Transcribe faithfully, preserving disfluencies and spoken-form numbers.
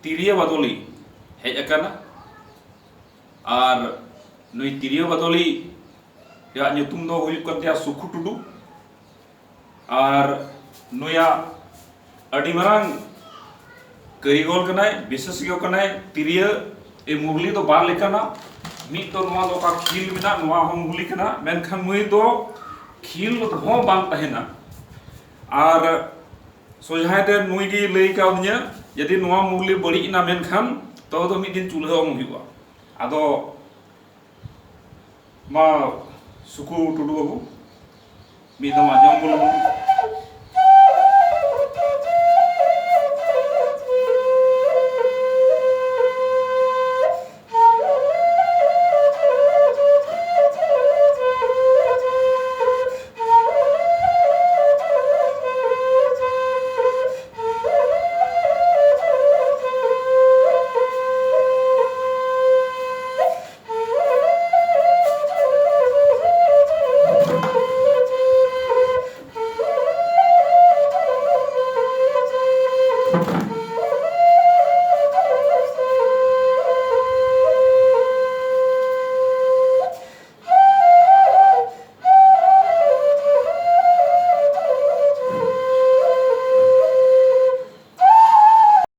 ᱛᱤᱨᱭᱳ ᱵᱟᱫᱚᱞᱤ ᱦᱮᱡ ᱟᱠᱟᱱᱟ᱾ ᱟᱨ ᱱᱩᱭ ᱛᱤᱨᱭᱳ ᱵᱟᱫᱚᱞᱤ ᱨᱮᱭᱟᱜ ᱧᱩᱛᱩᱢ ᱫᱚ ᱦᱩᱭᱩᱜ ᱠᱟᱱ ᱛᱟᱭᱟ ᱥᱩᱠᱷᱩ ᱴᱩᱰᱩ᱾ ᱟᱨ ᱱᱩᱭᱟᱜ ᱟᱹᱰᱤ ᱢᱟᱨᱟᱝ ᱠᱟᱹᱨᱤᱜᱚᱞ ᱠᱟᱱᱟᱭ, ᱵᱤᱥᱮᱥ ᱜᱮ ᱠᱟᱱᱟᱭ᱾ ᱛᱤᱨᱭᱳ ᱮ ᱢᱩᱨᱞᱤ ᱫᱚ ᱵᱟᱨ ᱞᱮᱠᱟᱱᱟ᱾ ᱢᱤᱫ ᱫᱚ ᱱᱚᱣᱟ ᱫᱚ ᱚᱠᱟ ᱠᱷᱤᱞ ᱢᱮᱱᱟᱜ, ᱱᱚᱣᱟ ᱦᱚᱸ ᱢᱩᱨᱞᱤ ᱠᱟᱱᱟ, ᱢᱮᱱᱠᱷᱟᱱ ᱱᱩᱭ ᱫᱚ ᱠᱷᱤᱞ ᱦᱚᱸ ᱵᱟᱝ ᱛᱟᱦᱮᱱᱟ᱾ ᱟᱨ ᱥᱚᱡᱷᱟᱭ ᱛᱮ ᱱᱩᱭ ᱜᱮ ᱞᱟᱹᱭ ᱠᱟᱣᱫᱤᱧᱟ, ᱡᱩᱫᱤ ᱱᱚᱣᱟ ᱢᱩᱨᱞᱤ ᱵᱟᱹᱲᱤᱡ ᱮᱱᱟ ᱢᱮᱱᱠᱷᱟᱱ ᱛᱚᱵᱮ ᱫᱚ ᱢᱤᱫ ᱫᱤᱱ ᱪᱩᱞᱦᱟᱹ ᱚᱝ ᱦᱩᱭᱩᱜᱼᱟ᱾ ᱟᱫᱚ ᱢᱟ ᱥᱩᱠᱩ ᱴᱩᱰᱩ ᱵᱟᱹᱵᱩ, ᱢᱤᱫ ᱫᱚᱢ ᱟᱸᱡᱚᱢ ᱵᱚᱱ᱾